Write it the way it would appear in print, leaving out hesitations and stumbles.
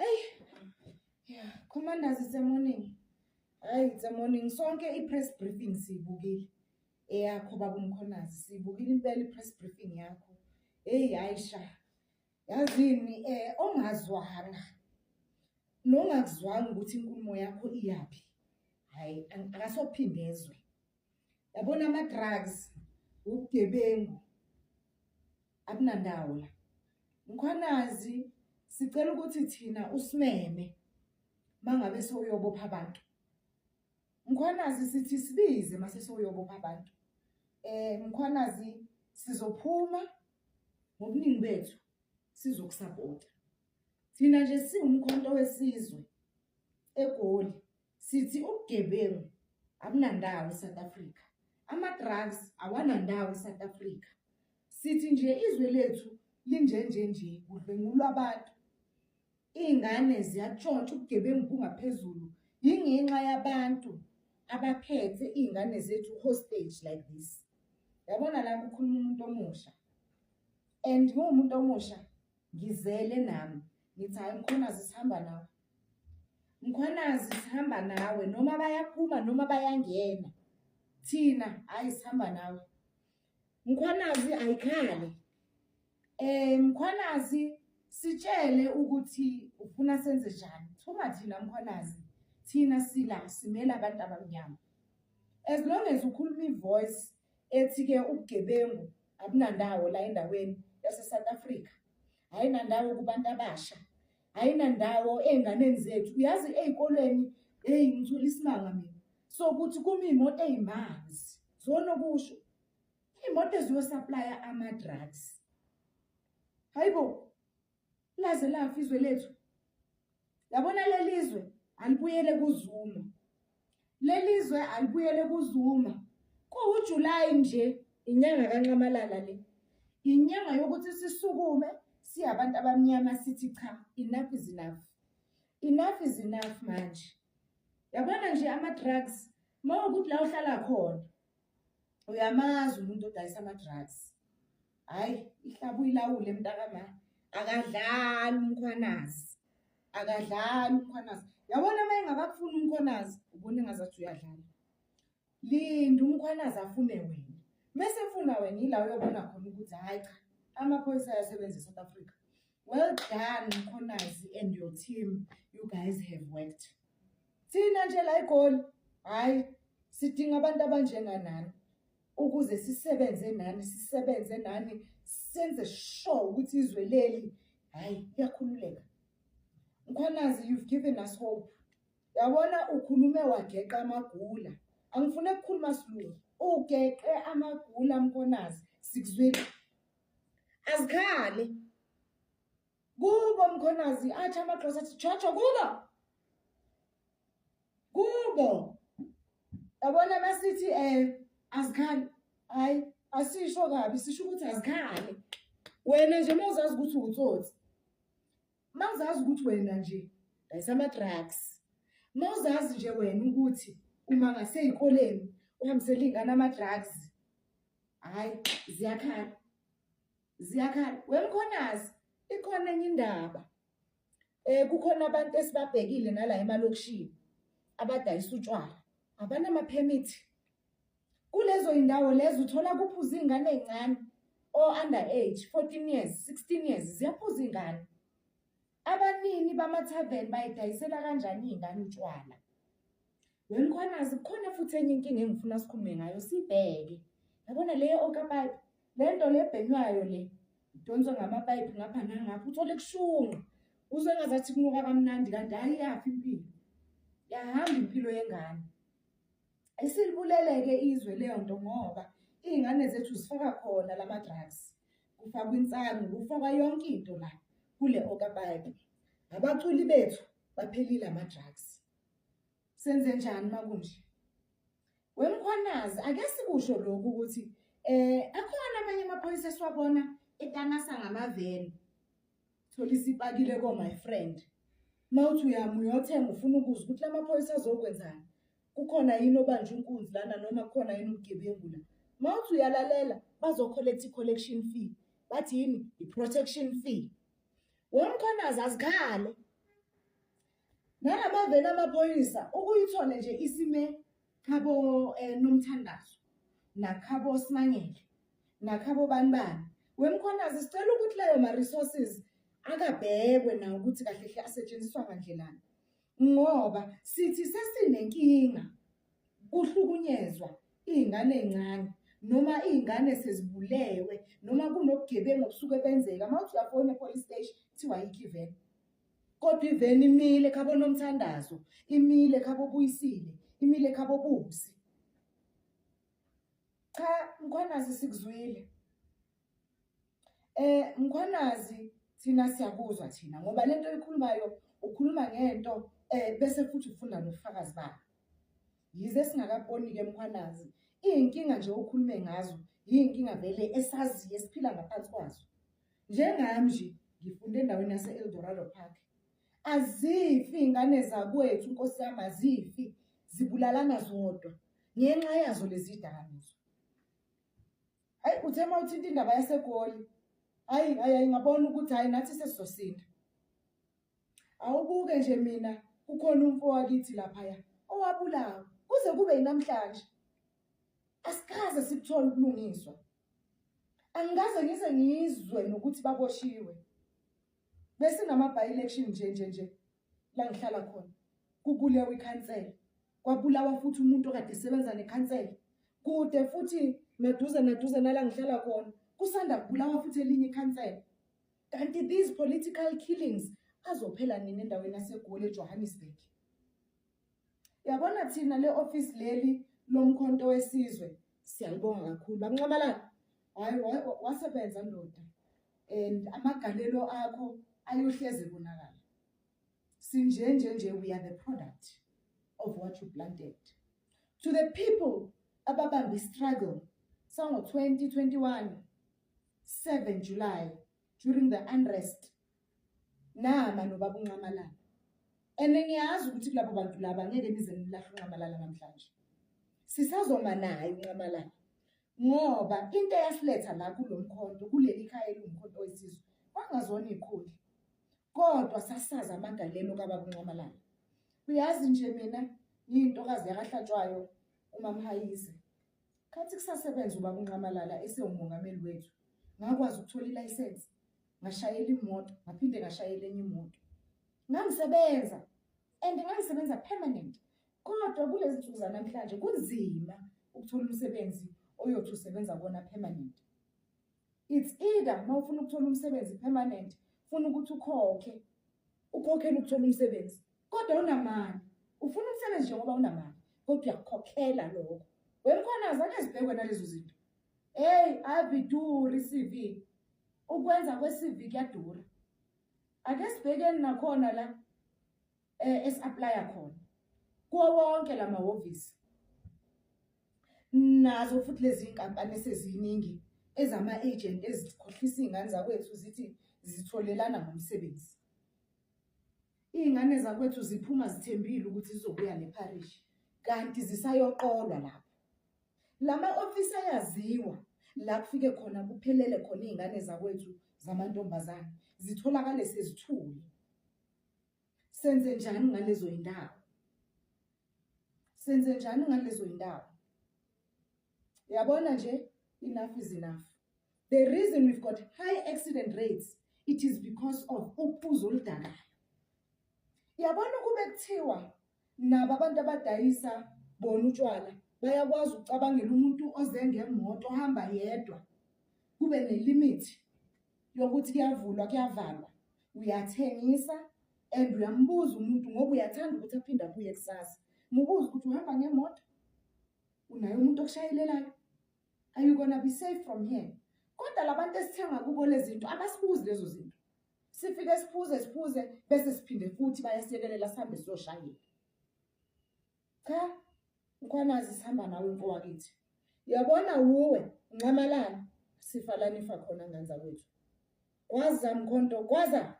Eyi, yeah, commanders, it's a morning. Hayi, it's a morning. Sonke i-press briefing siyibukile. Eyakho, baba uMkhwanazi, siyibukile impela i-press briefing yakho. Hey, hayi sha. Yazini ongazwanga nongakuzwanga ukuthi inkulumo yakho iyaphi. Hayi, akasophindezwe. Yabona ama-drugs, ubugebengu akunandawo la. Mkhwanazi, sicela ukuthi thina usimeme mangabe sewuyobopha abantu. Mkhwanazi, sithi sibize mase sewuyobopha abantu. Mkhwanazi, sizophuma ngobuningi bethu sizokusapota. Thina nje siwumkhonto wesizwe eGoli, sithi ubugebengu abunandawo eSouth Africa. Ama-drugs awanandawo eSouth Africa. Sithi nje izwe lethu linjenje nje, kudlwengulwa abantu. Iy'ngane ziyatshontsha, ubugebengu bungaphezulu. Yingenxa yabantu abaphethe iy'ngane zethu hostage like this. Yabona la kukhuluma umuntu omusha. And ngiwumuntu omusha ngizele nami. Ngithi hhayi Mkhwanazi, sihamba nawe. Mkhwanazi, sihamba nawe noma bayaphuma noma bayangena. Thina hhayi sihamba nawe. Mkhwanazi, ayikhale. Mkhwanazi, sitshele ukuthi ufuna senze njani. Thuma thina, Mkhwanazi. Thina sila simela abantu abamnyama. As long as ukhuluma i-voice ethi ke ubugebengu abunandawo la endaweni yase South Africa. Ayinandawo kubantu abasha. Ayinandawo ey'nganeni zethu. Uyazi ey'kolweni, hey, ngithola isimanga mina. So kuthi kuma iy'moto ey'manzi. Zonokusho. Iy'moto eziyosuplya ama-drugs. Hayibo, laze lafa izwe lethu. Yabona leli zwe alibuyele kuZuma. Leli zwe alibuyele kuZuma. KuwuJuly nje, inyanga kaNxamalala le. Inyanga yokuthi sisukume siyabantu abamnyama sithi cha, enough is enough. Enough is enough manje. Yabona nje ama-drugs, mawukuthi la uhlala khona uyamazi umuntu odayisa ama-drugs. Hhayi, ihlaba uyilawule mntakama. Akadlali uMkhwanazi. Akadlali uMkhwanazi. Yabona uma engakakufuni uMkhwanazi, ubona engazathi uyadlala. Linda uMkhwanazi afune wena. Mese efuna wena ila uyobona khona ukuthi hhayi cha, amaphoyisa ayasebenza eSouth Africa. Well done, Mkhwanazi and your team. You guys have worked. Thina nje la eGoli, hhayi, sidinga abantu abanjenganani ukuze sisebenze nani, sisebenze nani, senze sure ukuthi izwe leli hhayi liyakhululeka. Mkhwanazi, you've given us hope. Yabona ukhulume wageqa amagula. Angifune ukukhuluma silungu. Ugeqe amagula, Mkhwanazi, sikuzwile. Azikhale. Kubo Mkhwanazi, athi amaXhosa athi tshotsho kubo. Kubo. Yabona masithi azikhali. Hayi, asisho kabi, sisho ukuthi azikhale. Wena nje mawuzazi ukuthi utsotsi. Mawuzazi ukuthi wena nje dayisa ama-drugs. Mawuzazi nje wena ukuthi uma ngasey'koleni uhambisela iy'ngane ama-drugs. Hhayi, ziyakhala. Ziyakhala. WeMkhwanazi, ikhona enye indaba. Kukhona abantu esibabhekile nala emalokishini abadayisa utshwala. Abanama-permit. Kulezo yindawo lezo uthola kuphuza iy'ngane ey'ncane o-under age, 14 years, 16 years, ziyaphuza iy'ngane. Abanini bama-tavern bayidayisela kanjani iy'ngane utshwala? WeMkhwanazi, kukhona futhi enye inkinga engifuna sikhulume ngayo, sibheke. Yabona le okapipe, le nto le ebhenywayo le, idonswa ngamapayipi ngapha nangapha, uthole kushunqa. Uzwe engazathi kunuka kamnandi kanti hhayi iyafa impilo. Yahamba impilo yengane. Isilibuleleke izwe leyo nto ngoba iy'ngane zethu zifaka khona lama-drugs. Kufakwa insangu, kufakwa yonke into la kule okapipe. Abaculi bethu baphelile ama-drugs. Senze njani makunje? WeMkhwanazi, ake sikusho lokhu ukuthi akhona amanye amaphoyisa esiwabona etanasa ngamaveni. Thola isipakile ko my friend. Mawuthi uyama uyothenga ufuna ukuzwa ukuthi lamaphoyisa azokwenzani. Kukhona yini obanja inkunzi lana noma kukhona yini ubugebengu la. Mawuthi uyalalela bazo-collect i-collection fee. Bathi yini? I-protection fee. WeMkhwanazi, azikhale. Nalamaveni amaphoyisa ukuyithole nje isime khabo Nomthandazo nakhabo Simangele nakhabo bani bani. WeMkhwanazi sicela ukuthi layo ma-resources akabhekwe nawo ukuthi kahle hle asetshenziswa ngandlelani ngoba sithi sesinenkinga kuhlukunyezwa iy'ngane ey'ncane noma iy'ngane sezibulewe noma kunobugebengu obusuke benzeka uma uthi uyafona e-police station kuthiwa ayikho iveni kodwa iveni imile khabo Nomthandazo imile khabo Buyisile imile khabo Busi. Cha Mkhwanazi sikuzwile. Mkhwanazi thina siyakuzwa thina ngoba lento oyikhulumayo ukhuluma ngento bese futhi ufunda nobufakazi bayo. Yize singakaboni-ke Mkhwanazi, iy'nkinga nje okhulume ngazo yiy'nkinga vele esaziyo esiphila ngaphansi kwazo. Njengami nje ngifunde endaweni yase-Eldorado Park. Azifi iy'ngane zakwethu Nkosi yami azifi, zibulalana zodwa ngenxa yazo lezi dakamizwa. Hayi uthe uma uthinta indaba yaseGoli, hayi hayi hayi ngabona ukuthi hayi nathi sesizosinda. Awubuke nje mina kukhona umfo wakithi laphaya owabulawa kuze kube yinamhlanje. Asikaze sikuthole ubulungiswa. Angikaze ngize ngizwe nokuthi baboshiwe. Besinama by election nje nje nje la ngihlala khona. Kubulewe ikhansela. Kwabulawa futhi umuntu okade esebenza nekhansela. Kude futhi naduze naduze nala ngihlala khona kusanda kubulawa futhi elinye ikhansela. Kanti these political killings azophela nini endaweni yaseGoli eJohannesburg? Yabona thina le office leli loMkhonto weSizwe siyalibonga kakhulu. Bamnxamalala. Hayi wasebenza ndoda. And amagalelo akho ayohleze ebonakala. Sinje nje nje we are the product of what you planted. To the people ababamba struggle sango 2021 7 July during the unrest nama nobaba uNxamalala and ngiyazi ukuthi kulabo bantu laba ngeke nize nilahle uNxamalala namhlanje sisazoma naye uNxamalala ngoba into eyasiletha la kulo mkhonto kuleli khaya eliwumkhonto wesizwe kwangazona iy'khundla kodwa sasazi amagalelo kababa uNxamalala. Uyazi nje mina ngiyintokazi yakahlatshwayo uMamhayize. Khathi kusasebenza ubaba uNxamalala esewumongameli wethu ngakwazi ukuthola ilayisensi ngashayela imoto ngaphinde ngashayela enye imoto. Ngangisebenza and ngangisebenza permanent kodwa kulezi nsuku zanamhlanje kunzima ukuthola umsebenzi oyothi usebenza kona permanent. It's either uma ufuna ukuthola umsebenzi permanent, funa ukuthi ukhokhe, ukhokhele ukuthola umsebenzi, kodwa unamali. Ufuna umsebenzi njengoba unamali, kodwa uyakukhokhela lokho. Wemkhona ake zibhekwe nalezo zinto. Hey, aviduri i-CV. Ukwenza kwe-CV kuyadura. Ake sibhekeni nakhona la esi-aplaya khona kuwo wonke la mahhovisi nazo futhi lezi nkampani eseziningi ezama-agent ezikhohlisa iy'ngane zakwethu zithi zitholelana ngomsebenzi. Iy'ngane zakwethu ziphuma zithembile ukuthi zizobuya nepharishi kanti zisayoqolwa lapho. Lama ofisi ayaziwa la kufike khona kuphelele khona iy'ngane zakwethu zamantombazane zitholakale sezithule. Senze njani ngalezo yindawo? Senze njani ngalezo yindawo? Yabona nje enough is enough. The reason we've got high accident rates it is because of uphuzo oludakayo. Yabona kube kuthiwa nabo abantu abadayisa bona utshwala bayakwazi ukucabangela umuntu oze ngemoto ohamba yedwa kube nelimit yokuthi kuyavulwa kuyavalwa uyathengisa and uyambuza umuntu ngoba uyathanda ukuthi aphinde abuye kusasa mubuze ukuthi uhamba ngemoto unaye umuntu okushayelelayo are you gonna be safe from here kodwa labantu esithenga kubo lezi zinto abasibuzi lezo zinto sifike siphuze siphuze bese siphinde futhi bayasiyekelela sihambe siyoshayela cha Mkhwanazi sihamba nawe mfo wakithi yabona wuwe Nxamalala sifa la nifa khona ngane zakwethu kwaza mkhonto kwaza.